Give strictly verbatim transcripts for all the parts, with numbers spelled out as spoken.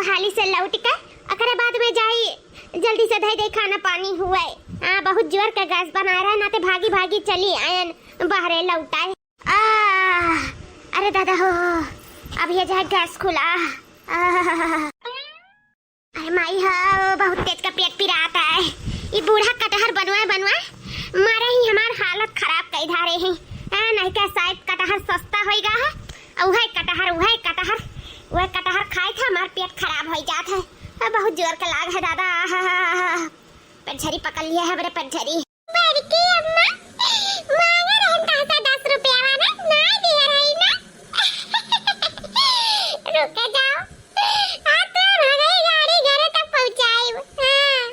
हाली से लौट के, ओकरे बाद में जाई, जल्दी से धई दे खाना पानी हुए। हाँ, बहुत जोर के गैस बना रहा, ना ते भागी भागी चली आयन बहरे लौटाए। आ, अरे दादा हो, अब ये जाए गैस खुला। आ, अरे माई हो, बहुत तेज का पेट पिरात है। ई बूढ़ा कटहर बनवाए बनवाए मारे ही हमार हालत खराब कई धारे ही। आ, नहीं क्या शायद कटहर सस्ता होइगा है। उहे कटहर, उहे कटहर, उहे कटहर खाए था, हमार पेट खराब हो जात है। आ, बहुत जोर का लाग है दादा। आ, पेट झरी पकड़ लिया है मेरे पेट झरी। बड़की अम्मा, मांगे रहन तहसे दस रुपया वाला, ना दिए रही ना। रुके जाओ, आ तो भगई गाड़ी घरे तक पहुंचाई। हाँ।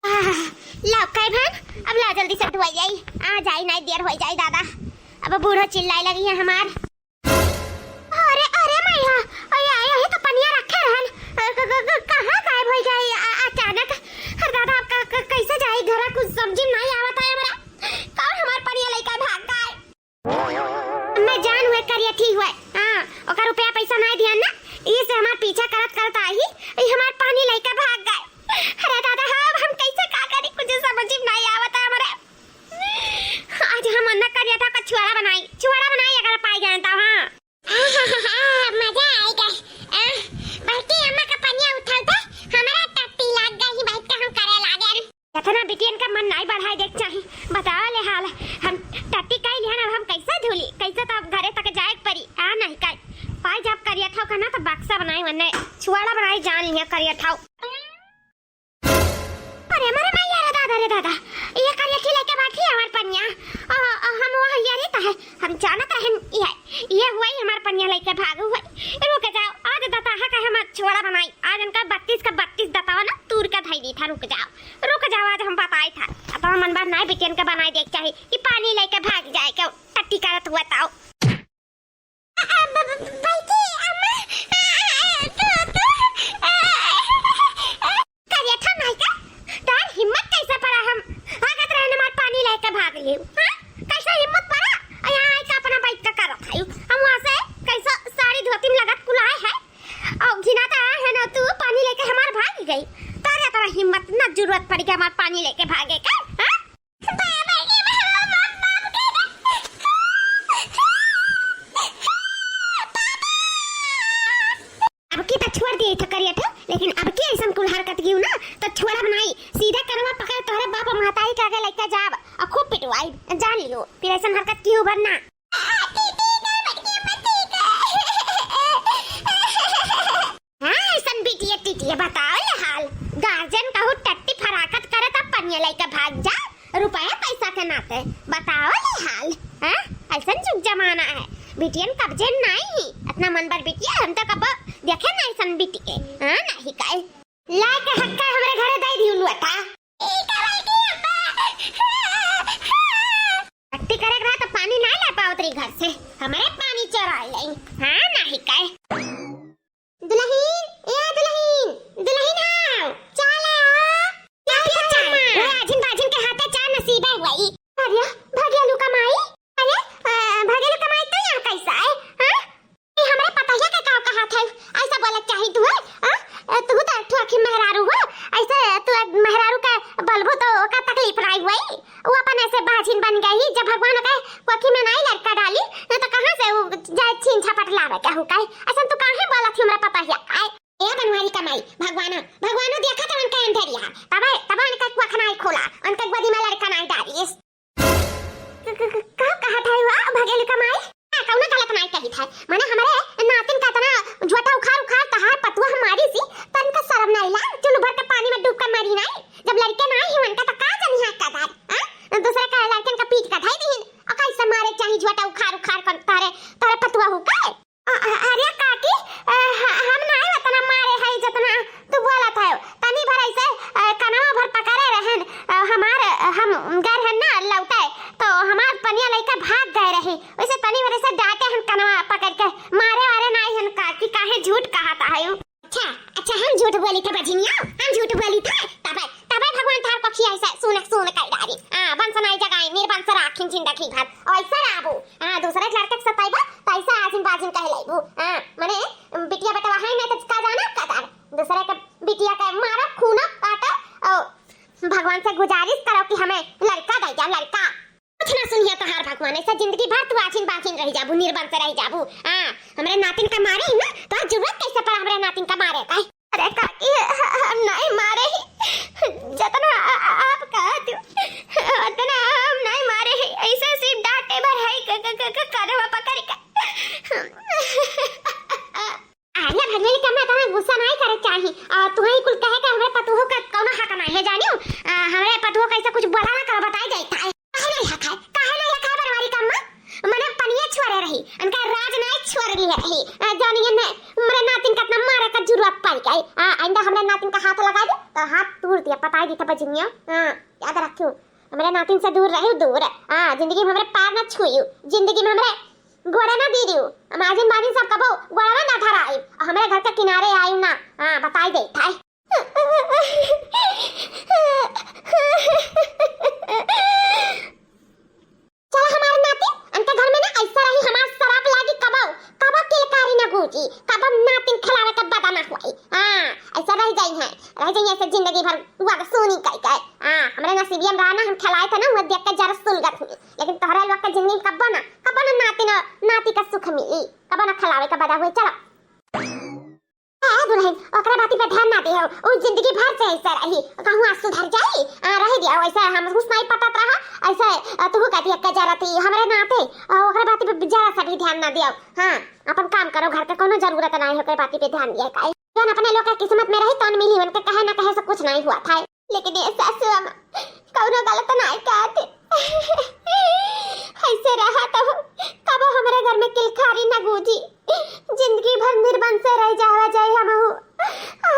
आह, लाओ, कई भान, अब ला जल्दी से धोई जाई, आ जाई, नहीं देर हो जाई दादा, अब बूढ़ो चिल्लाए लगी है हमार। अरे, अरे मैया, अरे, अरे, ये तो पनिया रखे रहन। अ, क-, क-, क-, कहाँ गायब हो गई अ-, अचानक? अरे दादा, अब क-, क-, कैसे जाई घरा? कुछ समझ में नहीं आवत है हमरा। कौन हमार पनिया लेके भाग गए? मैं जान हुए करिया ठीक हुए। हाँ, ओकर रुपया पैसा नहीं दिया ना, इसे हमार पीछा करत करत आई, ई हमार पानी लेके भाग गए। अरे दादा, हाँ, अब हम कैसे का करी? कुछ समझ में नहीं आवत है हमरे। आज हम अन्ना करिया था का छुआरा बनाई, छुआरा बनाई अगर पाई गए तो। हाँ। मजा आएगा। आ, बल्कि अम्मा का पनिया उठाओ तो हमारा टट्टी लाग गई, बैठ के हम करे लागेन। इतना बिटियन का मन नहीं बढ़ाए देख चाही, बताओ ले हाल। हम टट्टी कई लिहन, अब हम कैसे धुली, कैसे तो अब घरे तक जाए के परी। आ नहीं कई पाई, जब करिया था का ना तो बक्सा बनाई, वन्ने छुआरा बनाई जान लिया करिया था। अरे, अरे, माई, अरे दादा, रे दादा, ये करिया खिला के बाकी हमार पनिया। अ, अ, हम वहाँ ये रहता है, हम जानत रहन, ये, ये हुआ ही हमार पनिया लेके भाग हुआ। रुक जाओ, आज दताहा का हम छुआरा बनाई, आज इनका बत्तीस का बत्तीस दतावा ना तूर के धई दी था। रुक जाओ, रुक जाओ, आज हम बताई था। अब हम मन बार नाई बिटियन का बनाई देख चाही कि पानी लेके भाग जाए के टट्टी करत हुआ ताओ। ब-, ब-, बल्कि अम्मा, तू, तू, करिया था नहीं का? तार हिम्मत कैसे पड़ा? हम भागत रहन, हमार पानी लेके भाग लियो, हाँ? कैसे हिम्मत पड़ा? और यहाँ आके अपना बैठ के करत है। हम वहाँ से कैसे साड़ी धोती में लगत कुलाए है, और घिनाता है ना, तू पानी लेके हमार भाग गई। तार इतना हिम्मत, ना जरूरत पड़ी कि हमार पानी लेके भागे का, हाँ? अब की तो छोड़ दिए था करिया था, लेकिन अब की ऐसन कुल हरकत कियो ना, तो छोड़ब नाई, सीधा कनवा पकड़ तोहरे बाप महतारी के आगे लेके जाब, और खूब पिटवाई, जान लियो, फिर ऐसन हरकत कियो भर ना। हाँ, ऐसन बिटिया टिटिया बताओ ले हाल। गार्जियन कहू टट्टी फराकत करे तब पनिया लइके भाग जा, रुपया पैसा के नाते। बताओ ले हाल। हाँ, ऐसन जुग जमाना है। बिटियन कब्जे नाई, इतना मन बर बिटिया, हम तो कब देखे ना ऐसन बिटिया। हाँ, नहीं कहे। लाइके हक्का हमरे घरे दे दियो लुअता। ई का भाई की अम्मा। टट्टी करे के रहा तो पानी ना ला पावत रही घर से, हमरे पानी चोराए लाई। हाँ, नाही काय। दुलहिन, ए दुलहिन, दुलहिन आओ, चाह ले आओ। क्या पिया चाह? वो आजिन बाजिन के हाथे चाह नसीबे हुई। अरे, भगेलू का माई, अरे, अ, भगेलू का माई तो यहाँ कैसा है? हाँ? ए, हमरे पतोहिया के का कहत है? ऐसा बोलत चाही तू, हाँ? अ, तू तो ठुआखी मेहरारू हो, ऐसे तू एक मेहरारू के बोलबू तो ओका तकलीफ नाई हुई। वो अपन ऐसे बाझिन बन गई, जब भगवान ओके कोखी में नाई लड़का डाली, न तो कहाँ से वो जाए छीन झपट लावे के हो काई? ऐसा तू काहे बोलत ही हमरे पतोहिया काई? ए बनवारी कमाई, भगवान, भगवानो देखा तो उनका अंधेरिया, तबे, तबे उनका कोख नाई खोला, उनका गोदी में लड़का नाई डालिस। क-, क-, क-, का कहत है हुआ भगेलू का माई? हाँ, कौनो गलत नाई कही था। मने हमरे नातिन का इतना झोटा उखाड़ उखाड़ तहार पतुआ हम मारी सी, तन का शर्म नाई लाग, चुल्लू भर के पानी में डूब कर मरी नाई। जब लड़के नाई ही उनका तो का जानी है का दार, हाँ? दूसरे का लड़कन का पीट का धाई दीन। और कैसे मारे चाही झोटा उखाड़ उखाड़ कर तारे, तारे पतुआ हो का? अ-, अ-, अरे काकी, अ, ह-, हम नाई उतना मारे हई जतना तू बोलत हयो। तनी भर ऐसे, अ, कनवा भर पकड़े रहन, अ, हमार, अ, हम गए रहन ना लौटे, तो हमार पनिया लइके भाग गए रही। वैसे तनी भर ऐसे डांटे हन कनवा पकड़ के, मारे वारे नाई हन काकी, काहे झूठ कहत हयो? अच्छा, अच्छा, हम झूठ बोली थे बझिनिया, हम झूठ बोली थे, तबे, तबे भगवान थार कोखिया ऐसे सुन, सुन कर डारी। हाँ, बंस नाई जगाई, मेरे बंस राखिन जिंदगी भर, ऐसे राबू। हाँ, दूसरे लड़के के सताइबा, तो ऐसे आज हम बाझिन कहे लइबू, हाँ, मने बिटिया बेटवा है नहीं तो का जाना का जान। दूसरे के बिटिया के मारो, खूनो काटो, और भगवान से गुजारिश करो कि हमें लड़का दे जा, लड़का। कुछ ना सुनिए तोहार भगवान, ऐसा जिंदगी भर तू आछिन बाछिन रह जाबू, निर्बंस रह जाबू। हाँ, हमरे नातिन का मारे ही ना, तोहार जरूरत कैसे पड़ा हमरे नातिन का मारे का? अरे काकी, हम नहीं मारे ही, जितना आ-, आ-, आप कहत हो, उतना हम नहीं मारे ही। ऐसे सिर्फ डांटे भर है क-, क-, क-, क-, करवा पकड़ के। अरे भगवान का मैं तुम्हें गुस्सा नहीं करे चाही, और तुम्हें कुल कहे के हमरे पतोह का कौनो हक नहीं है, जानियो? आ, हमरे पतोह का ऐसा कुछ बोला ना करो, बताई जाई था। काहे नहीं हक है? काहे नहीं हक है बनवारी का अम्मा? मने पनिया छोड़े रही, उनका राज नहीं छोड़ लिए रही। आ, जानिए ने, हमरे नातिन का इतना मारे का जरूरत पड़ गई। आ, आइंदा हमरे नातिन का हाथ लगा दे, तो हाथ तोड़ दिया, बताई दी था बजिनिया। हाँ, याद रखियो, हमरे नातिन से दूर रहियो, दूर। हाँ, जिंदगी में हमरे पैर ना छुइयो, जिंदगी में हमरे गोड़ा ना दीदियो। हम आजिन बाजिन सब कबो गोड़ा ना धराई, हमरे घर के किनारे आई ना। हाँ, बताई दे था। चला हमार नातिन, अनके घर में ना ऐसा रही, हमार शराब लागी, कबो, कबो किलकारी ना गूंजी, कबो नातिन खिलावे के बदा ना हुई। हाँ, ऐसा रह जाई है, रह जाई ऐसे जिंदगी भर वगसूनी कई के। हाँ, हमरे नसीबिया में रहा ना, हम खिलाए थे ना, वो देख के जरा सुलगत हुई, लेकिन तोहरे लोग के जिंदगी में कबो ना, कबो ना नातिन और नाती का सुख मिली, कबो ना खिलावे के बदा हुई। चलो। ए दुल्हन, ओकरा बाती पे ध्यान ना देहो, उ जिंदगी भर से ऐसे रही। कहूँ आज सुधर जाई, आ, रह दिया वैसे, हम कुछ नहीं पटत रहा, ऐसे, आ, तू कहती है के जरा थी, हमरे नाते, आ, ओकरा बाती पे जरा सा भी ध्यान ना दियो। हाँ, अपन काम करो, घर के कोनो जरूरत नहीं है ओकरे बाती पे ध्यान दिए का। जौन अपने लोग के किस्मत में रही, तौन मिली, उनके कहे ना कहे से कुछ नहीं हुआ था। लेकिन ये सासू अम्मा, कौनो गलत नाई कहत। ऐसे रहा तो कबो हमरे घर में किलकारी न गूंजी, जिंदगी भर निर्बंस रह जावा जाए हमहू।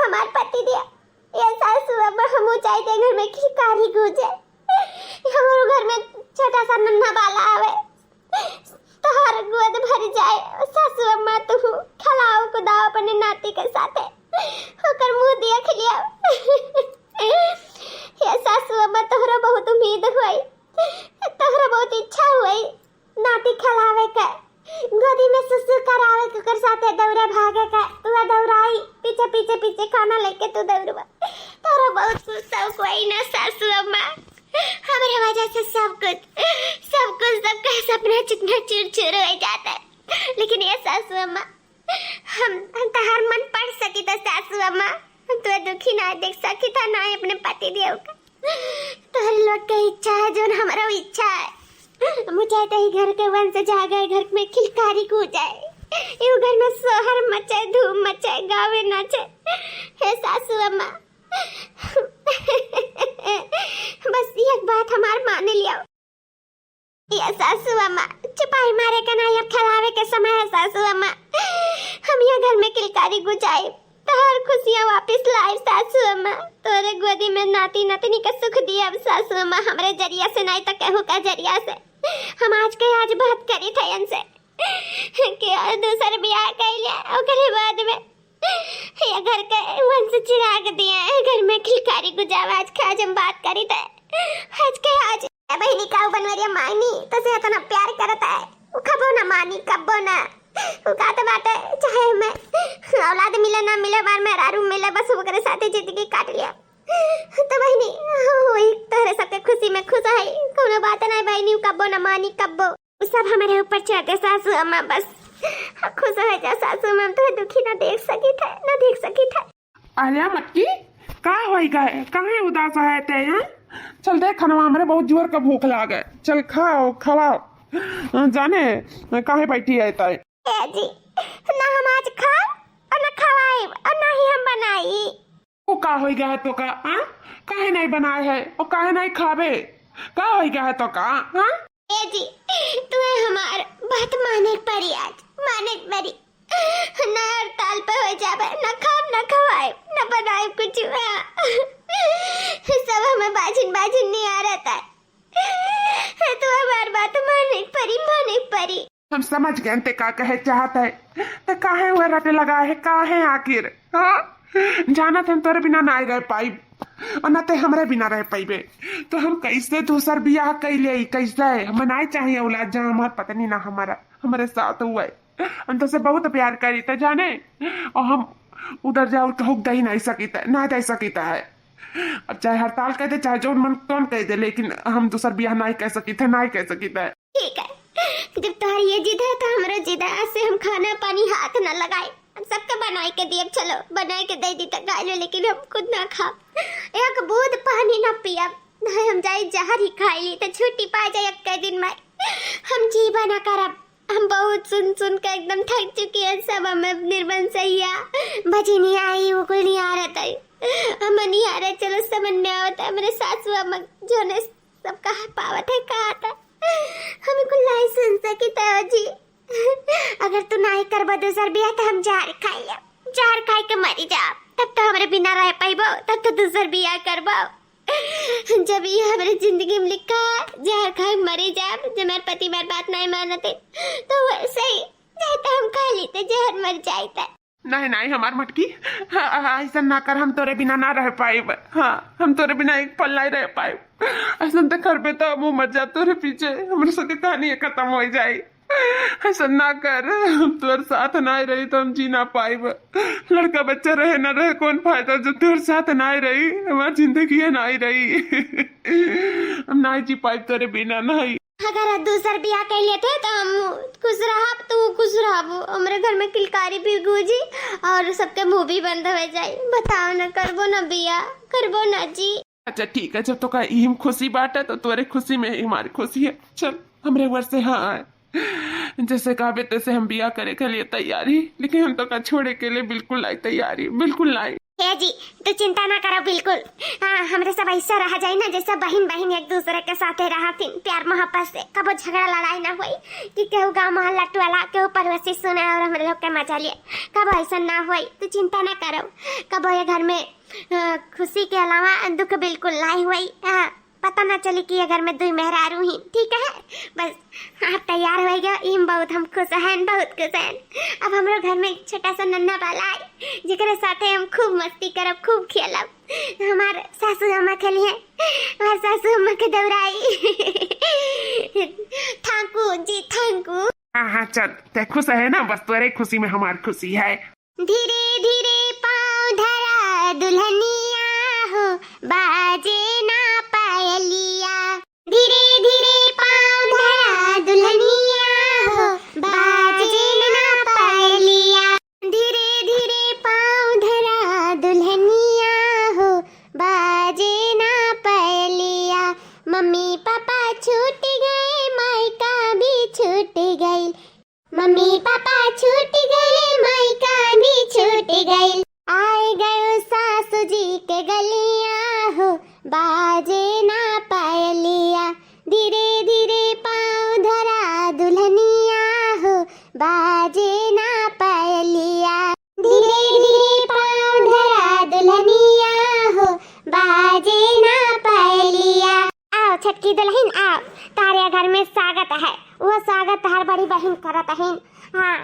हमार पति दिया, ये सासू अम्मा, हमहू चाहते घर में किलकारी गूंजे, हमरो घर में छोटा सा नन्हा बाला आवे। तोहर गोद भर जाए, सासू अम्मा, तू खिलाओ कुदाओ अपने नाती के साथे, ओकर मुंह देख लिया। हे सासू अम्मा, तोहरा बहुत उम्मीद हुई, तोहरा बहुत इच्छा हुई नाती खिलावे के, गोदी में सुसु करावे के, ओकर साथे दौड़े भागे के, तू दौड़ाई, पीछे, पीछे, पीछे खाना लेके तू दौड़बा। तोहरा बहुत कुछ शौक हुई ना सासू अम्मा। हमरे वजह से सब कुछ, सब कुछ, सबका सपना चिकना चूर चूर हो जाता है। लेकिन ये सासू अम्मा, हम, हम तोहार मन पढ़ सकी था सासू अम्मा, हम तो दुखी ना देख सकी था, ना ही अपने पति देव का। तोहरे लोग के इच्छा है, जोन हमारा इच्छा है। मुझे तो ही घर के वंश जागे, घर में खिलकारी गूंजे, यू घर में सोहर मचे, धूम मचे, गावे नाचे। हे सासू अम्मा, बस एक बात हमार मान लियो। ये सासू अम्मा, चुपाई मारे के ना, अब खिलावे के समय है सासू अम्मा। हम ये घर में किलकारी गुजाई, तोहर खुशियाँ वापिस लाइब सासू अम्मा। तोरे गोदी में नाती नतनी का सुख दिया अब सासू अम्मा, हमरे जरिया से नहीं तो केहू का जरिया से। हम आज के आज बात करी थे इनसे कि और दूसर ब्याह कैले, ओकरे बाद में ये घर के वंश चिराग दिए, घर में खिलकारी गुजावा। आज के आज हम बात करी थे, आज के आज। ए बहिनी, का उ बनवरिया मायनी तो से इतना प्यार करता है, उ कबो ना मानी, कबो ना। उ कहत बाटे, चाहे हमें औलाद मिले ना मिले, बार मेहरारू मिले, बस ओकरे साथे जिंदगी काट लिया। तो बहिनी, वही तोहरे सबके खुशी में खुश है, कोनो बात नहीं बहिनी, उ कबो ना मानी, कबो। उ सब हमारे ऊपर छोड़ दे सासू अम्मा, बस खुश हो जा सासू अम्मा, हम तो दुखी ना देख सकी थे, ना देख सकी थे। आलिया मटकी, का होई गए? काहे उदास है ते, हैं? चल दे खनवा, हमरे बहुत जोर का भूख लागे। चल खाओ, खवाओ। जाने काहे बैठी है ते? ए जी, ना हम आज खाब और ना खवाइब और ना ही हम बनाई। वो का होई गया है तो का, हाँ? काहे नहीं बनाए है और काहे नहीं खाबे? का होई गया है तो का, हाँ? ए जी, तुहे हमार बात माने के परी आज, माने के परी। ना हड़ताल पे हो जावे, ना खाब, ना खवाए, ना बनाए कुछ। सब हमें बाझिन, बाझिन नहीं आ रहता है। तू हमार बात माने के परी, माने के परी। हम समझ गए ते का कहे चाहत है। ते काहे हुए रटे लगा है, काहे आखिर, हाँ? जानत हम तोरे बिना ना रह पाइब और ना ते हमरे बिना रह पाइबे। तो हम कैसे दूसर बियाह कैले, कैसे? हम ना चाहिए औलाद, जहाँ हमार पत्नी ना हमारा, हमरे साथ हुए। हम तोसे बहुत प्यार करी त जाने, और हम उधर जाओ कहूँ दे नहीं सकित है, ना दे सकित है। अब चाहे हड़ताल कइ दे, चाहे जौन मन तौन कइ दे, लेकिन हम दूसर बियाह नहीं कइ सकित है, नहीं कइ सकित है। ठीक है, जब तोहार ये जिद है तो हमरो जिद है। आज से हम खाना पानी हाथ ना लगाए, हम सबके बनाए के दिए। चलो बनाए के दे दी तो खा लो, लेकिन हम खुद ना खाब, एक बूंद पानी ना पियब। नहीं हम जाई जहर ही खाई ली तो छुट्टी पा जाए एक दिन में। हम जीबा ना करब। हम बहुत सुन सुन के एकदम थक चुकी है सब। हमें निर्बंसैया, भजनिया आई, वो कुल निहारत है। हम निहारे चलो समझ में आवत है। मेरे सासू अम्मा जो ने सब कहा पावत है, कहा था, हम कुल नहीं सुन सकी तय जी। अगर तू नहीं करबा दूसर बियाह तो हम जहर खाई ले, जहर खाई के मरी जाब। तब तो हमरे बिना रह पाइबो, तब तो दूसर बियाह करबो। जब ये हमरे जिंदगी में लिखा है, जहर खाई मरी जाब, जब मेरे पति मेरे बात नहीं मानते, तो वैसे ही चाहे तो हम खा लेते, जहर मर जाए तो। नहीं, नहीं, हमार मटकी, हाँ, हाँ, ऐसा ना कर, हम तोरे बिना ना रह पाइब। हाँ, हम तोरे बिना एक पल नहीं रह पाइब। ऐसा तो करबे तो हम मर जाब तोरे पीछे, हमरे सबके कहानी खत्म हो जाए। ऐसा ना कर, हम तोर साथ ना रही तो हम जी ना पाइब। लड़का बच्चा रहे ना रहे, कौन फायदा जब तोर साथ ना रही, हमार जिंदगी ना रही। हम ना जी पाइब तोरे बिना, नहीं। अगर दूसर बियाह कर लेते तो हम खुश रहब, तू खुश रहबू, हमरे घर में किलकारी भी गूंजी और सबके मुंह भी बंद हो जाए। बताओ ना, करबो ना बियाह, करबो ना जी। अच्छा ठीक है, जब तोका इही में खुशी बाटे तो तोरे खुशी में ही हमारी खुशी है। चल, हमरे घर से हाँ आए, जैसे कहबे तैसे हम बियाह करे के लिए तैयार ही, लेकिन हम तोका छोड़े के लिए बिल्कुल नहीं तैयार ही, बिल्कुल नहीं। हे जी, तू चिंता ना करो बिल्कुल। हाँ, हमरे सब ऐसा रह जाई ना जैसे बहिन बहिन एक दूसरे के साथे रहथिन, प्यार मोहब्बत से, कबो झगड़ा लड़ाई ना होई कि केहू गाँव मोहल्ला टोला केहू पड़ोसी सुने और हमरे लोग के मजा लिए, कबो ऐसा ना होई। तू चिंता ना करो, कबो ये घर में अ, खुशी के अलावा दुख बिल्कुल नहीं हुई। हाँ, पता ना चली कि ये घर में दुई मेहरारू ही, ठीक है? बस, आप तैयार हो गया, इम बहुत हम खुश हैं, बहुत खुश हैं। अब हमरो घर में एक छोटा सा नन्हा बाला है, जेकरे साथे हम खूब मस्ती करब, खूब खेलब। हमार सासू अम्मा खेली है, हमार सासू अम्मा के दौराई। Thank you जी, thank you। हाँ, हाँ, चल, ते खुश है ना, बस तोरे खुशी में हमार खुशी है। धीरे धीरे पाँव धरा दुल्हनिया हो, बाजे ना पायलिया। धीरे धीरे पाँव धरा दुल्हनिया हो, बाजे ना पायलिया। धीरे धीरे पाँव धरा दुल्हनिया हो, बाजे ना पायलिया। मम्मी पापा छूट गए, मायका भी छूट गई। मम्मी पापा छूट गए, मायका भी छूट गई। आए गयो सासू जी के गलिया हो, बाजे ना पायलिया। धीरे धीरे पाँव धरा दुल्हनिया हो, बाजे ना पायलिया। धीरे धीरे पाँव धरा दुल्हनिया हो, बाजे ना पायलिया। आओ छोटकी दुल्हन आओ, तारे घर में स्वागत है, वो स्वागत हर बड़ी बहिन करत है। हाँ,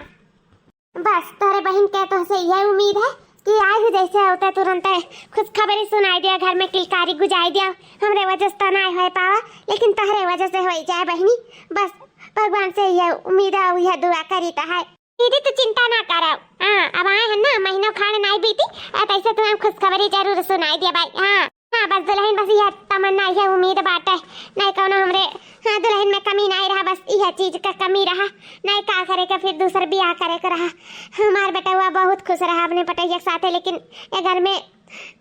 बस तोहरे बहिन के तोहसे यह उम्मीद है कि आई हो जैसे होते तुरंत खुशखबरी सुनाई दिया, घर में किलकारी गुजाई दिया। हमरे वजह से तो ना हो पावा, लेकिन तोहरे वजह से हो जाए बहिनी। बस भगवान से यह उम्मीद है, यह दुआ करी तो है। दीदी तू चिंता ना करो। हाँ, अब आए हैं ना, महीनों खाने नहीं बीती, अब ऐसे तुम्हें खुशखबरी जरूर सुनाई दिया भाई। हाँ, हाँ, बस दुल्हन, बस यह तमन्ना, यह उम्मीद बाटे। नहीं कौनो हमरे, हाँ, दुल्हन में कमी नहीं रहा, बस यह चीज का कमी रहा। नहीं का करे के, फिर दूसर बियाह करे के रहा। हमार बेटवा बहुत खुश रहा अपने पटैया के साथे, लेकिन ये घर में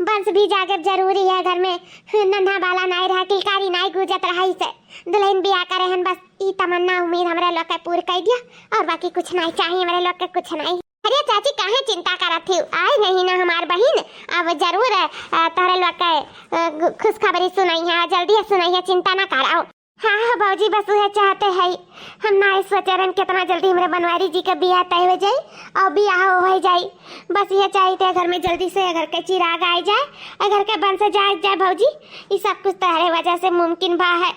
वंश भी जागे जरूरी है। घर में नन्हा बाला नहीं रहा, किलकारी नहीं गूंजत रहा, इसे दुल्हन बियाह करे हन। बस ई तमन्ना उम्मीद हमरे लोग के पूर कर दिया, और बाकी कुछ नहीं चाहिए हमरे लोग के, कुछ नहीं। अरे चाची, काहे चिंता करत ही? आई गई ना हमार बहिन, अब जरूर, अ, तोहरे लोग के, अ, खुशखबरी सुनाई है, जल्दी सुनाई है, चिंता ना कराओ। हाँ, हाँ भौजी, बस उहे चाहते है। हम ना सोचे रहन कितना जल्दी हमरे बनवारी जी के बियाह तय हो जाई और बियाह हो जाई। बस ये चाहिए थे घर में जल्दी से घर के चिराग आ जाए, घर के बंस जाग जाए भौजी। ये सब कुछ तोहरे वजह से मुमकिन बा है।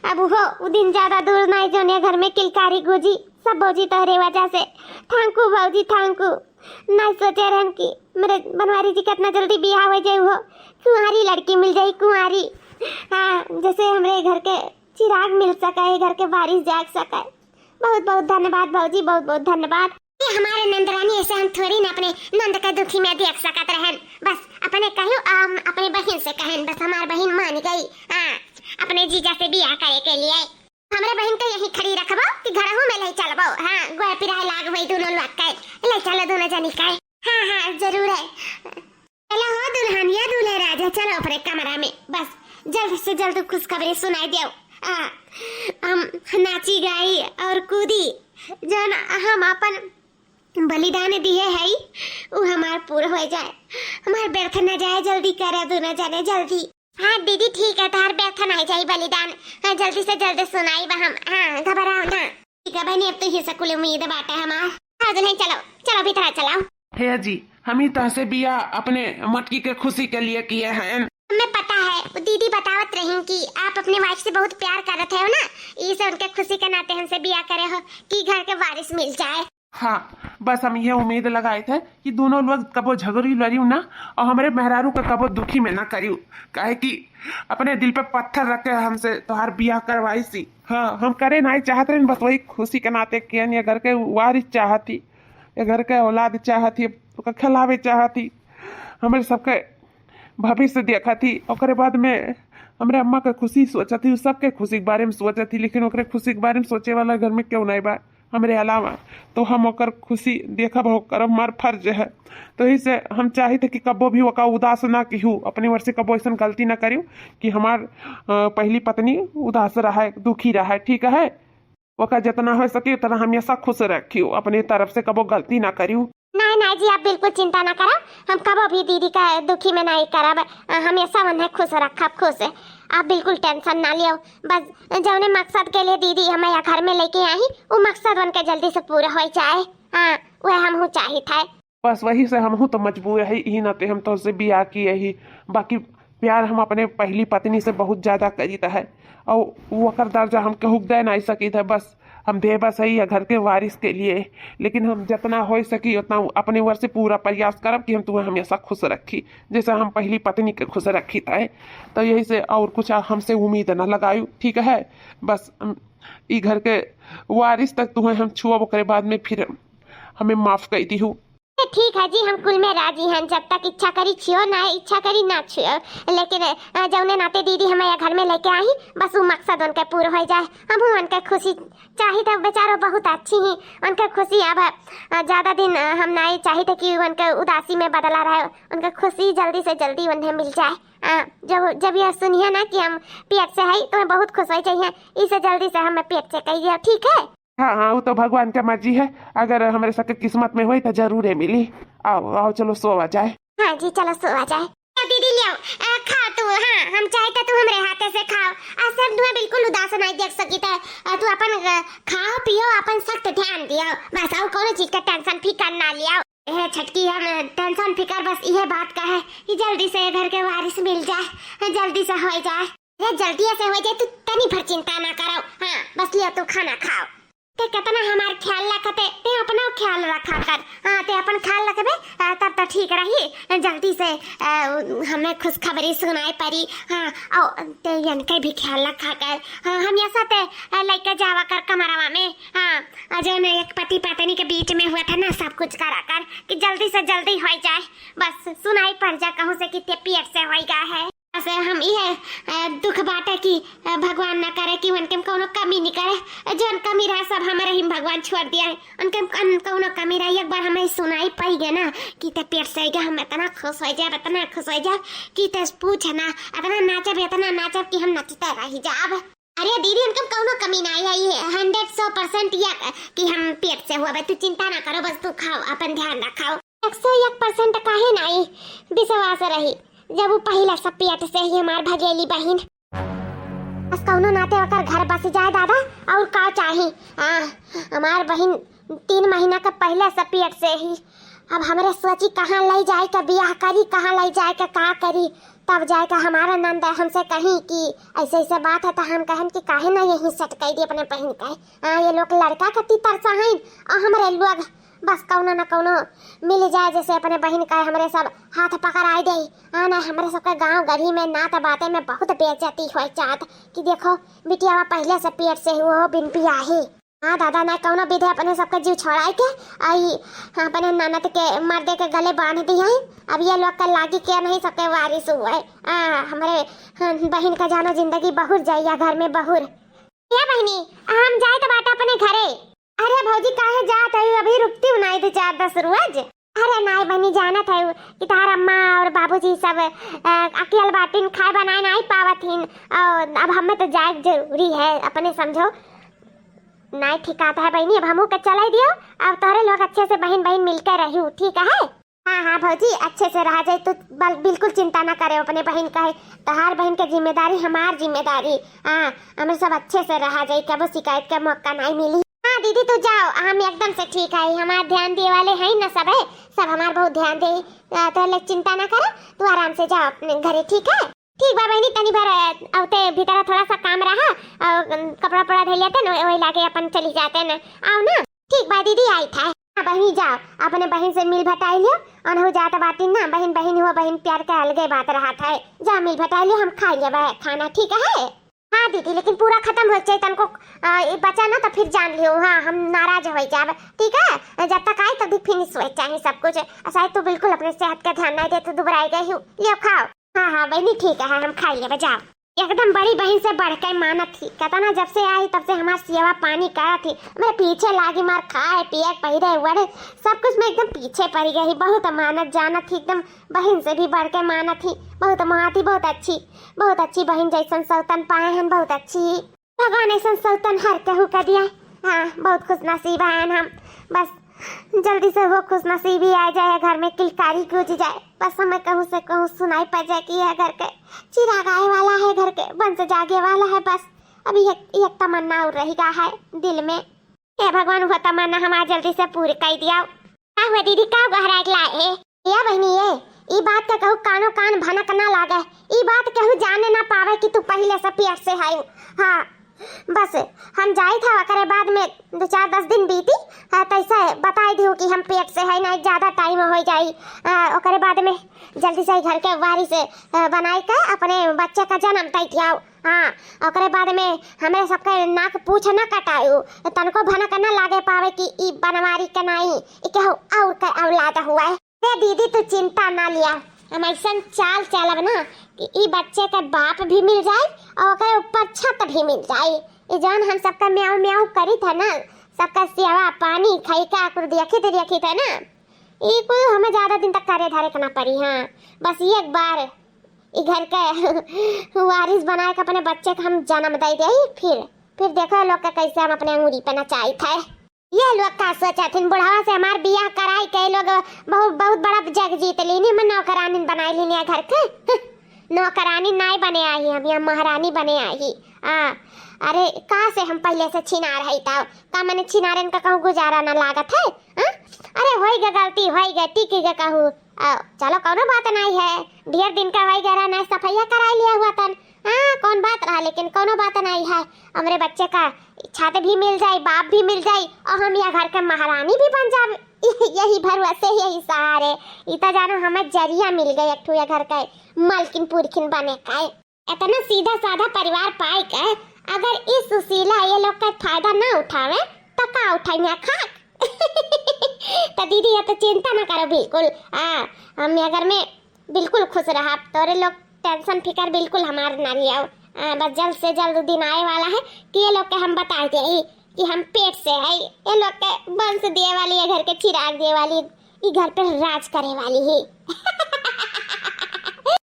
अब वो, वो दिन ज्यादा दूर नहीं, जोने घर में किलकारी गूंजी। सब भौजी तोहरे वजह से। Thank you भौजी, thank you। नहीं सोचे रहन कि मेरे बनवारी जी के इतना जल्दी बियाह हो जाए, वो कुंवारी लड़की मिल जाए, कुंवारी। हाँ, जैसे हमरे घर के चिराग मिल सके, घर के बारिश जाग सके। बहुत बहुत धन्यवाद भौजी, बहुत बहुत धन्यवाद। ये हमारे नंदरानी, ऐसे हम थोड़ी ना अपने नंद के दुखी में देख सकत रहन। बस अपने कहियो, हम अपने बहिन से कहन, बस हमार बहिन मान गई। हाँ, अपने जीजा से बियाह करे के लिए। हमरे बहिन के यहीं खड़ी रखबो कि घरहू में ले चलबो? हाँ, गोड़ पिराए लाग होई दोनों लोग के। ले चलो दोनों जनी के। हाँ, हाँ, जरूर है। चलो हो दुल्हनिया, दूल्हे राजा, चलो अपने कमरा में। बस जल्द से जल्द खुशखबरी सुनाई देव। आ, हम नाची गाई और कूदी, जौन हम अपन बलिदान दिए हई, उ हमार पूरा हो जाए, हमार व्यर्थ न जाए। जल्दी करा दोनों जने, जल्दी। हाँ दीदी, ठीक है, तोहार व्यर्थ नहीं जाई बलिदान। हाँ, जल्दी से जल्दी सुनाई बा हम। हाँ, घबराओ ना। ठीक है बहनी, अब तो ये सकुल उम्मीद बाटे हमार। हाँ दुल्हन, चलो, चलो भीतर चलाओ। हे जी, हम ही तहसे बिया अपने मटकी के खुशी के लिए किए हैं। हमें पता है, वो दीदी बतावत रही कि आप अपने वाइफ से बहुत प्यार करत हो ना, इसे उनके खुशी के नाते हमसे बिया करे हो कि घर के वारिस मिल जाए। हाँ, बस हम ये उम्मीद लगाए थे कि दोनों लोग कबो झगड़ी लड़ियो ना और हमरे मेहरारू के कबो दुखी में ना करियो, काहे कि अपने दिल पे पत्थर रख के हमसे तोहार बियाह करवाई सी। हाँ, हम करे नहीं चाहत रहे, बस वही खुशी के नाते कियन। ये घर के वारिस चाहत ही, ये घर के औलाद चाहत ही, ओकर खिलावे चाहत ही, हमरे सबके भविष्य देखत ही। ओकरे बाद में हमरे अम्मा के खुशी सोचत ही, उ सबके खुशी के बारे में सोचत ही, लेकिन ओकरे खुशी के बारे में सोचे वाला घर में क्यों नहीं बा हमरे अलावा? तो हम ओकर खुशी देखब, ओकर हमार फर्ज है। तो यही से हम चाहित है कि कबो भी ओका उदास ना किहू, अपने ओर से कबो ऐसन गलती ना करियो कि हमार, अ, पहली पत्नी उदास रहे, दुखी रहे, ठीक है? ओका जितना हो सके उतना हमेशा खुश रखियो, अपने तरफ से कबो गलती ना करियो। नहीं, नहीं जी, आप बिल्कुल चिंता ना करा, हम कबो भी दीदी का दुखी में नहीं करब, अ, हमेशा उन्हें खुश रखब, खुश। आप बिल्कुल tension ना लियो, बस जौने मकसद के लिए दीदी हमें यहाँ घर में लेके आई, वो मकसद उनके जल्दी से पूरा हो जाए। हाँ, वह हमहू चाहित है। बस वही से हमहू तो मजबूर है, यही नाते हम तोहसे बियाह किए ही। बाकी प्यार हम अपने पहली पत्नी से बहुत ज्यादा करीत है, और वो ओकर दर्जा हम केहू के दे नहीं सकीत है। बस हम बेबस है ये घर के वारिस के लिए, लेकिन हम जितना हो सकी उतना अपने ओर से पूरा प्रयास करब कि हम तुम्हें हमेशा खुश रखी, जैसे हम पहली पत्नी के खुश रखीत है। तो यही से और कुछ हमसे उम्मीद ना लगायू, ठीक है? बस हम, ई घर के वारिस तक तुम्हें हम छुअब, ओकरे बाद में फिर हमें माफ कर दीहू। ए, ठीक है जी, हम कुल में राजी हैं, जब तक इच्छा करी छुओ ना, इच्छा करी ना छुओ, लेकिन, अ, जौने नाते दीदी हमें यह घर में लेके आई, बस वो मकसद उनके पूरा हो जाए। हमहू उनके खुशी चाहित है, बेचारो बहुत अच्छी ही, उनके खुशी अब, अ, ज्यादा दिन, अ, हम नहीं चाहित है कि उनके उदासी में बदला रहे, उनके खुशी जल्दी से जल्दी उन्हें मिल जाए। अ, जब, जब यह सुनिए ना कि हम पेट से है, तो बहुत खुश हो जाइए, इसे जल्दी से हमें पेट से कहिए, ठीक है? हाँ, हाँ, वो तो भगवान के मर्जी है। अगर हमरे सबके किस्मत में होई तो जरूरे मिली। आओ, आओ, चलो सोवा जाए। हाँ जी, चलो सोवा जाए। ए, दीदी लियाओ, ए, खाओ तू। हाँ, हम चाहे तो तू हमरे हाथे से खाओ। आ सब दुआ बिल्कुल उदास नहीं देख सकी थे। ए, तू अपन, ए, खाओ पियो, अपन सख्त ध्यान दियो। बस और कोनो चीज का tension फिकर ना लियो। ए, छटकी, हम tension फिकर बस इहे बात का है कि जल्दी से ये घर के वारिस मिल जाए, जल्दी से हो जाए। अरे जल्दी से हो जाए, तू तनी भर चिंता ना करो। हाँ, बस लियो तू खाना खाओ। ते कितना हमार ख्याल रखते, ते अपना ख्याल रखा कर। हाँ, ते अपन ख्याल रखबे, आ, तब तो ठीक रही। जल्दी से, आ, हमें खुशखबरी सुनाए परी। हाँ, और ते इनके भी ख्याल रखा कर। हाँ, हमेशा ते, आ, लेके जावा कर कमरवा में। हाँ, और जो ना एक पति पत्नी के बीच में हुआ था ना, सब कुछ करा कर कि जल्दी से जल्दी हो जाए, बस सुनाई पड़ जा कहूँ से कि ते पेट से होइगा है। से हम इहे, अ, दुख बाटे कि, अ, भगवान ना करे कि उनके में कौनो कमी नहीं करे। जौन कमी रहे सब हमारे ही भगवान छोड़ दिया है। उनके में कौन-, कौनो कमी रहे, एक बार हमें सुनाई पाई गया ना कि ते पेट से गया, हम इतना खुश हो जाए, इतना खुश हो जाए कि ते पूछ ना, इतना नाचब, इतना नाचब कि हम नचते रह जाब। अरे दीदी, उनके में कौनो कमी ना आई है, ये hundred, सौ percent या कि हम पेट से हुआ बे, तू चिंता ना करो, बस तू खाओ, अपन ध्यान रखाओ। एक सौ एक percent काहे नाई विश्वास रही, जब वो पहले से पेट से ही हमार भगेली बहिन। बस कौनो नाते ओकर घर बस जाए दादा, और का चाही? आ, हमार बहिन तीन महीना के पहले से पेट से ही। अब हमरे सोची कहाँ ले जाए के बियाह करी, कहाँ ले जाए के का करी, तब जाए के हमारा नंद हमसे कही कि ऐसे ऐसे बात है, तो हम कहन कि काहे ना यहीं set कर दी अपने बहिन के। आ, ये लोग लड़का के तीतर सहन और हमरे लोग बस कौनो न कौनो मिल जाए, जैसे अपने बहिन का हमरे सब हाथ पकड़ाए दे। हाँ ना, हमरे सबके गांव गढ़ी में नात बाते में बहुत बेइज्जती हो जात कि देखो बिटियावा पहले से पेट से ही वो बिन पियाही। हाँ दादा, ना कौनो विधि अपने सबके जीव छोड़ाई के, आई, हाँ, अपने ननद के मर्दे के गले बांध दिहैं। अब ये लोग के लागी के नहीं सबके वारिस हुए। आ, हमरे, हाँ, बहिन का जानो जिंदगी बहुर जाइया घर में बहुर। ए बहिनी, हम जाए तो बाटे अपने घरे। अरे भौजी, काहे जात है? अभी रुकती हूँ ना, दो चार दस रोज। अरे नाई बहिनी, जानत है कि तार अम्मा और बाबूजी सब, अ, अकेल बाटिन, खाए बनाए नाई पावत हिन, और अब हमें तो जाए जरूरी है, अपने समझो। नाई ठिकात है बहिनी, अब हमहू के चलाई दियो। अब तोहरे लोग अच्छे से बहिन बहिन मिलके रही, ठीक है? हाँ हाँ भौजी, अच्छे से रहा जाए, तू बल-, बिल्कुल चिंता ना करे अपने बहिन का है। तोहार बहिन के जिम्मेदारी हमार जिम्मेदारी। हाँ, हमें सब अच्छे से रहा जाए, कबो शिकायत का मौका नहीं मिली। हाँ दीदी, तू जाओ, हम एकदम से ठीक है, हमार ध्यान दिए वाले हैं ना सब है, सब हमार बहुत ध्यान दे। आ, तो ले चिंता ना करे, तू आराम से जाओ अपने घरे, ठीक है? ठीक बा बहिनी, तनी भर, अ, अवते भीतर थोड़ा सा काम रहा, और, अम, कपड़ा उपड़ा धइ लेते न, वही लाके अपन चली जाते न। आओ ना। ठीक बा दीदी, आई था। हाँ बहिनी, जाओ, अपने बहिन से मिल भटाई लियो। अनहु जात बाटी ना, बहिन बहिन हुआ, बहिन प्यार के अलगे बात रहा था। जा मिल भटाई लियो, हम खा लेबे खाना, ठीक है? हाँ दीदी, लेकिन पूरा खत्म हो जाए तनको, अ, ई बचा ना तो फिर जान लियो, हाँ, हम नाराज हो जाब, ठीक है? जब तक आई तब भी फिनिश हो चाहिए सब कुछ। आ शायद तू बिल्कुल अपने सेहत का ध्यान नहीं देते, दुबराई गई हूँ। लियो खाओ। हाँ हाँ बहिनी, ठीक है, हम खाई लेबे, जाओ। एकदम बड़ी बहिन से बढ़ के मानत ही, कहता ना जब से आई तब से हमार सेवा पानी करत ही, मेरे पीछे लागी मार, खाए पिए पहिरे ओढ़े सब कुछ में एकदम पीछे पड़ी गई। बहुत मानत जानत ही, एकदम बहिन से भी बढ़ के मानत ही, बहुत मानत ही, बहुत अच्छी, बहुत अच्छी बहिन जैसन सौतन पाए हैं, बहुत अच्छी। भगवान ऐसन सौतन हर केहू के दिया। हाँ, बहुत खुश नसीब हैं हम। बस जल्दी से वो खुश नसीबी आ जाए, घर में किलकारी गूंज जाए, बस हमें कहूँ से कहूँ सुनाई पड़ जाए कि यह घर के चिराग आए वाला है, घर के वंश जागे वाला है। बस अभी एक, एक तमन्ना और रह गया है दिल में। हे भगवान, वो तमन्ना हमार जल्दी से पूरी कर दिया। का हुआ दीदी, का गहराई ला है? या बहिनी ये, ई बात के कहू कानो कान भनक ना लागे, ई बात केहू जाने ना पावे कि तू पहिले से पेट से है। हाँ, बस हम जाई था, ओकरे बाद में दो चार दस दिन बीती, हाँ, तैसे बताई दियो कि हम पेट से है, नहीं ज्यादा टाइम हो जाई। आ, ओकरे बाद में जल्दी से घर के वारी से, आ, बनाई के अपने बच्चे का जन्म दे दियाओ। हाँ, ओकरे बाद में हमरे सबके नाक पूछ ना कटायु, तनको भनक ना लागे पावे कि ई बनवारी के नाई, ई केहू और के औलाद हुआ है। अरे दीदी, तू चिंता ना लिया, हम ऐसन चाल चलब ना कि ई बच्चे के बाप भी मिल जाए और ओकरे ऊपर छत भी मिल जाए। ई जौन हम सबका म्याऊ म्याऊ करी था ना, सबका सेवा पानी खैका कुल देखी थे, देखी थे ना, ई कुल हमें ज्यादा दिन तक करे धरे के ना पड़ी। हाँ, बस एक बार ई घर के वारिस बनाए के अपने बच्चे के हम जन्म दे दे, फिर, फिर देखो लोग के कैसे हम अपने अंगूरी पे नचाई थे। ये लोग का सोचत हिन, बुढ़ावा से हमार बियाह कराई के लोग बहुत, बहुत बड़ा जग जीत लीनी, हम नौकरानी बनाई लीनी है घर के। नौकरानी नाई बने आई, हम यहाँ महारानी बने आई। आ, अरे का से हम पहले से छिनार है, तब का मैंने छिनारन का कहूँ गुजारा ना लागत है? हाँ? अरे होई गे गलती, होई गे, टिकी गे कहूँ। आ, चलो कौनो बात नहीं है, ढेर दिन का होई गे रहा, नहीं सफाइया कराई लिया हुआ तन। हाँ, कौन बात रहा, लेकिन कौनो बात नहीं है। हमरे बच्चे का छत भी मिल जाई, बाप भी मिल जाई और हम यह घर के महारानी भी बन जाब। यही भरोसे, यही सहारे। ई तो जानो हमें जरिया मिल गए एक ठो ये घर के मालकिन पुरखिन बने का। इतना सीधा साधा परिवार पाए के अगर इस सुशीला ये लोग का फायदा ना उठावे तो का उठाइया खाक? तो दीदी ये तो चिंता ना करो बिल्कुल। हाँ, हम ये घर में बिल्कुल खुश रहब, तोरे लोग टेंशन फिकर बिल्कुल हमार ना लियाओ। आ, बस जल्द से जल्द दिन आए वाला है कि ये लोग के हम बता दे कि हम पेट से है, ये लोग के वंश दिए वाली है, घर के चिराग दिए वाली, ई घर पे राज करे वाली है।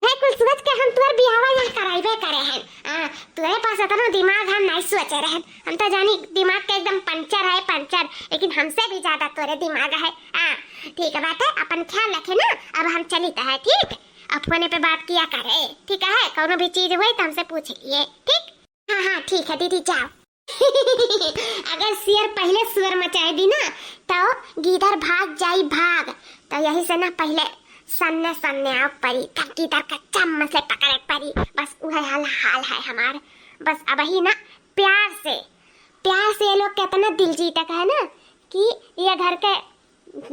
है कुल सोच के हम तोर बियाहवा यहाँ कराइबे करे हैं। आ, तोरे पास इतना दिमाग हम नहीं सोचे रहन, हम तो जानी दिमाग के एकदम पंचर है पंचर, लेकिन हमसे भी ज्यादा तोरे दिमाग है। आ, ठीक है बात है, अपन ख्याल रखे ना, अब हम चलित है, ठीक? अब फोने पे बात किया करे, ठीक है? कौनो भी चीज हुई तो हमसे पूछ लिए, ठीक? हाँ, हाँ, ठीक है दीदी, जाओ। अगर शेर पहले शोर मचाए दी ना, तो गीदड़ भाग जाई भाग। तो यही से ना पहले सन्ने सन्ने आओ परी, तब गीदड़ का चम्म से पकड़े परी। बस वह हाल, हाल है हमार। बस अब ही ना प्यार से, प्यार से ये लोग कितना दिल जीतक है ना कि ये घर के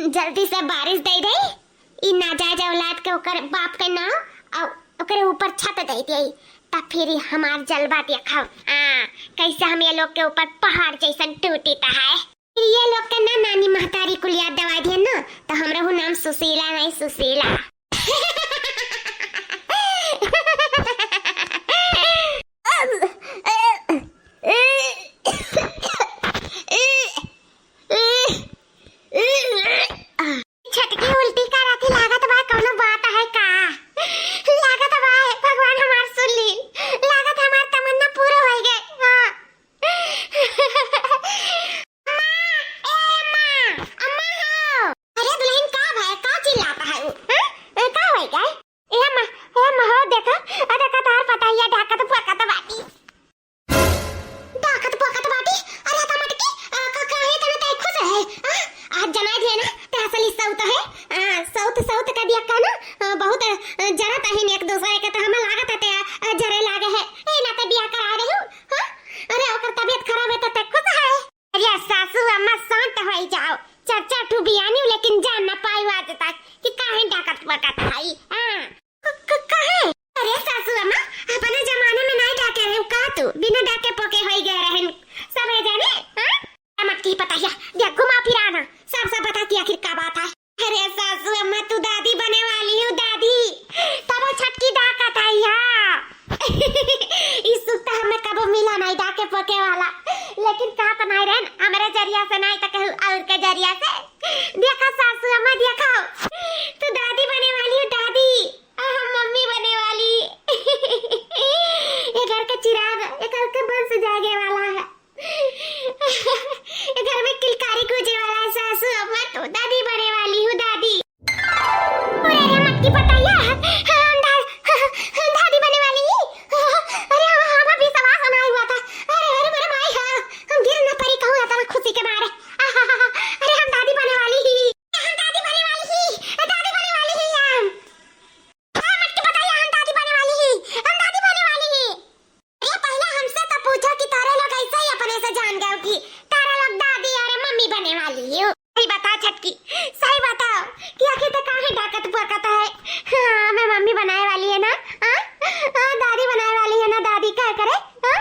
जल्दी से बारिश दे दे, ई नाजायज औलाद के ओकर बाप के नाम और ओकरे ऊपर छत दे दे, तब फिर ई हमार जलवा देखब। हाँ, कैसे हम ये लोग के ऊपर पहाड़ जैसन टूटित है। फिर ये लोग के ना नानी महतारी कुल याद दिवाई दिहन ना, तो हमरहू नाम सुशीला नहीं, सुशीला। छटकी उल्टी करत ही, लागत बा कौनो बात है का? लागत बा, हे भगवान हमार सुन ली, लागत हमार तमन्ना पूरा होइ गए। हाँ। अम्मा, ए अम्मा, अम्मा हो। अरे दुल्हन का भय, का चिल्लात है उ? हाँ? ए, का होइ गए? ए अम्मा, ए अम्मा हो, देखा, आ देखा तोहार पतोहिया डाकत पोकत बाटी। डाकत पोकत बाटी? अरे त मटकी, आ, का, काहे तने तै खुश है? आ, आज जनाई दिए ना, ते असली सौत है। आ, सौत, सौत का दिया का ना, आ, बहुत, आ, जरत है एक दूसरे के, तो हमें लागत है ते, आ, जरे लागे है। ए, ना ते बियाह करा रही हूँ, हाँ? अरे ओकर तबीयत खराब है तो ते खुश है? अरे सासू अम्मा शांत होइ जाओ, चार चार ठू बियानी लेकिन जान ना पाई आज तक कि काहे डाकत पोकत है। हाँ। क-, क-, काहे? अरे सासू अम्मा, अपने जमाने में नाई डाके रहे का तू? बिना डाके पोके होई गए रहन सब है जाने, हाँ? मटकी पतोहिया, देख घुमा फिरा ना, सब, सब बता कि आखिर का बात है। अरे सासू अम्मा, तू दादी बने वाली हूँ, दादी। तब वो छटकी डाकत है, हाँ। ई सुख तो हमें कबो मिला नहीं, डाके पोके वाला। लेकिन का तो नहीं रहन, हमरे जरिया से नहीं तो कहूँ और के जरिया से। देखा सासू अम्मा, देखा, तू दादी बने वाली हूँ, दादी। आ, हम मम्मी बने वाली। ये घर का चिराग, ये घर का वंश जागे वाला है। ये घर में किलकारी गूंजे वाला है, सासू अम्मा, तो दादी बने वाली हूँ, दादी। अरे, अरे, मटकी पतोहिया, हम दा-, दादी बने वाली ही। अरे, हम, हम अभी सवाल सुनाई हुआ था। अरे, अरे, मेरे माई, हाँ, हम गिर न पड़ी कहूँ इतना खुशी के मारे। अरे, हम दादी बने वाली ही। हम दादी बने वाली ही, दादी बने वाली ही हम। हाँ, मटकी पतोहिया, हम दादी बने वाली ही, हम दादी बने वाली ही। अरे, पहले हमसे तो पूछो कि तारे लोग ऐसे ही अपने से जान गए कि तारे लोग दादी और मम्मी बने वाली हो। सही बता छटकी, सही बताओ कि आखिर तो काहे डाकत पोकत है? हाँ, मैं मम्मी बनाए वाली है ना? हाँ? हाँ, दादी बनाए वाली है ना, दादी क्या करे? हाँ?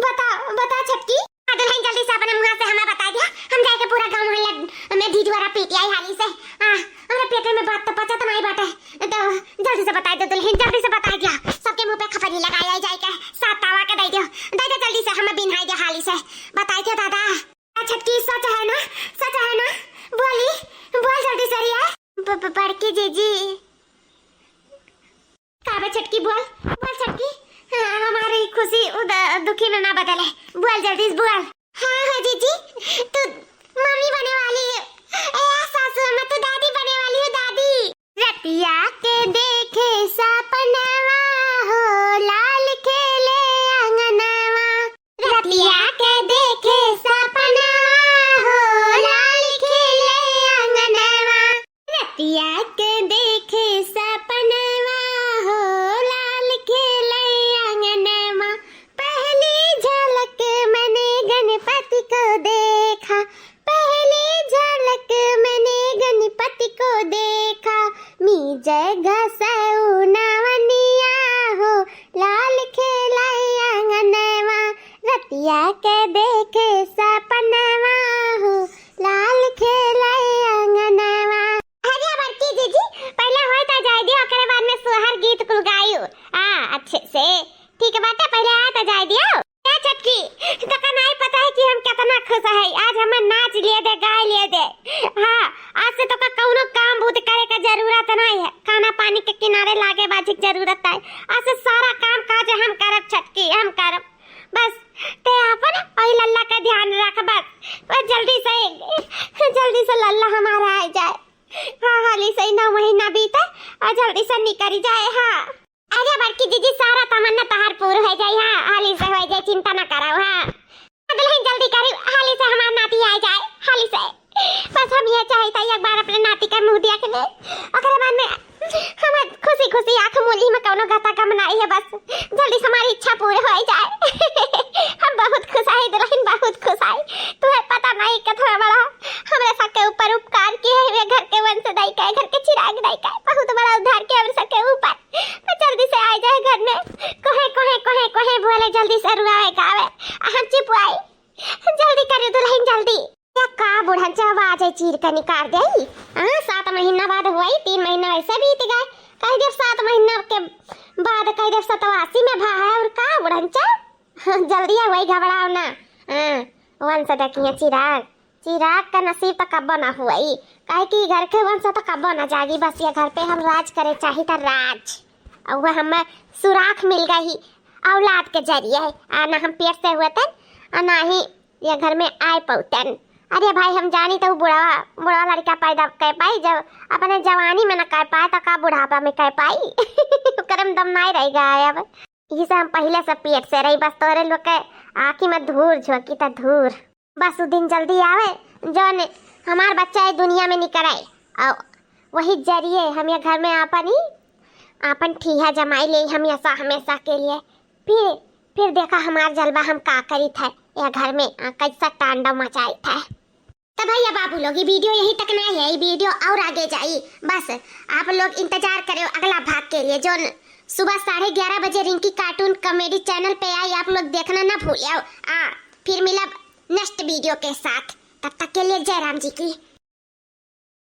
बताओ, बताओ छटकी। आ, दुल्हन जल्दी से अपने मुँह से हमें बता दिया, हम जाके पूरा गाँव मोहल्ला में ढिढुआरा पीट आई हाली से। आ, अरे पेटे में बात तो पचत नहीं बाटे, तो जल्दी से बताई दो दुल्हन, जल्दी से बताई दिया, सबके मुँह पे खपरी लगाई आई जाए के, सात तावा के दे दियो, दे दे जल्दी से, हमें बिन्हाई दे हाली से, बताई दियो दादा। आ, छटकी सच है ना, सच है ना, बोली, बोल जल्दी से रिया। ब-, ब-, बड़की जीजी। का बे छटकी, बोल, बोल छटकी। हाँ, हमारी खुशी उद-, दुखी में ना बदले। बोल जल्दी, बोल। हाँ, हाँ जीजी, तू मम्मी बने वाली है। ए, सासू अम्मा, तू दादी बने वाली हो, दादी। रतिया के देखे सपनवा हो, लाल खेले अंगनवा। रतिया के देखे सपनवा हो, लाल खेले अंगनवा। रतिया के देखे सपनवा हो, लाल खेले अंगनवा। पहली झलक मैंने गणपति को देखा, पहली झलक मैंने गणपति को देखा। मीजे घसऊ नवनिया हो, लाल खेले अंगनवा। रतिया के देखे सपनवा हो, लाल खेले अंगनवा। अरे बड़की जीजी, पहले होए तो जाए दियो, ओकरे बाद में सोहर गीत कुल गायू। हाँ, अच्छे से। ठीक बाटे, पहले आए तो जाए दियो। ए छटकी, तोका नाई पता है कि हम कितना खुश है। आज हमें नाच लिए दे, गाए लिए दे। हाँ, आज से तोका कौनो काम बूत करे का जरूरत नहीं है। खाना पानी के किनारे लागे बाजी के जरूरत है। आज से सारा काम काज हम करब छटकी, हम करब। बस ते आपन और लल्ला का ध्यान रख बस। बस जल्दी से, जल्दी से लल्ला हमारा आ जाए। हाँ, हाली से ही नौ महीना बीते और जल्दी से निकल जाए। हाँ। अरे बड़की जीजी, सारा तमन्ना तहार पूर हो जाई। हाँ, हाली से हो जाए, चिंता ना करो। हाँ दुल्हन, जल्दी करी, हाली से हमार नाती आ जाए, हाली से। बस हम ये चाहता है एक बार अपने नाती का मुंह देख ले, ओकरे बाद में हम खुशी खुशी आँख मूली में कौनो गता गम नहीं है। बस जल्दी से हमारी इच्छा पूरी हो जाए। हम बहुत खुश आई दुल्हन, बहुत खुश आई। तुम्हें पता नहीं कितना बड़ा हमरे सबके ऊपर उपकार किए हुए, घर के वंश दाई का, घर के चिराग दाई का, बहुत बड़ा उद्धार किया हमरे सबके ऊपर। तो जल्दी से आ जाए घर में। कोहे, कोहे, कोहे कैसे बीत गए? कह देब सात महीना के बाद, कह देब सतवासी में भा है, और का बुढ़नचा? जल्दी है, वही घबराओ ना। हाँ, वंश देखिए चिराग, चिराग का नसीब तो कब्बो ना हुई, काहे कि घर के वंश तो कब्बो ना जागी। बस ये घर पे हम राज करे चाही त राज, और वह हमें सुराख मिल गई औलाद के जरिए, आ ना हम पेट से हुए तन, और ना ही ये घर में आए पौतन। अरे भाई, हम जानी तो बुढ़वा, बुढ़वा लड़का पैदा कर पाई, जब अपने जवानी में न कर पाए तो का बुढ़ापा में कर पाई? ओकरे में दम नहीं रह गया है अब। यही से हम पहले से पेट से रही, बस तोरे लोग के आँखी में धूर झोंकी त धूर। बस उ दिन जल्दी आवे, जौन हमार बच्चा ये दुनिया में निकले, और वही जरिए हम ये घर में आपन ही, आपन ठीहा जमाई ले हमेशा, हमेशा के लिए। फिर, फिर देखा हमार जलवा हम का करीत है या घर में, आ, कैसा तांडव मचाइत है। तो भैया बाबू लोग, ये वीडियो यहीं तक नहीं है, ये वीडियो और आगे जाई। बस आप लोग इंतजार करो अगला भाग के लिए, जो न-, सुबह साढ़े ग्यारह बजे रिंकी कार्टून कॉमेडी चैनल पे आई, आप लोग देखना ना भूलो। आ, फिर मिलब नेक्स्ट वीडियो के साथ, तब तक के लिए जय राम जी की।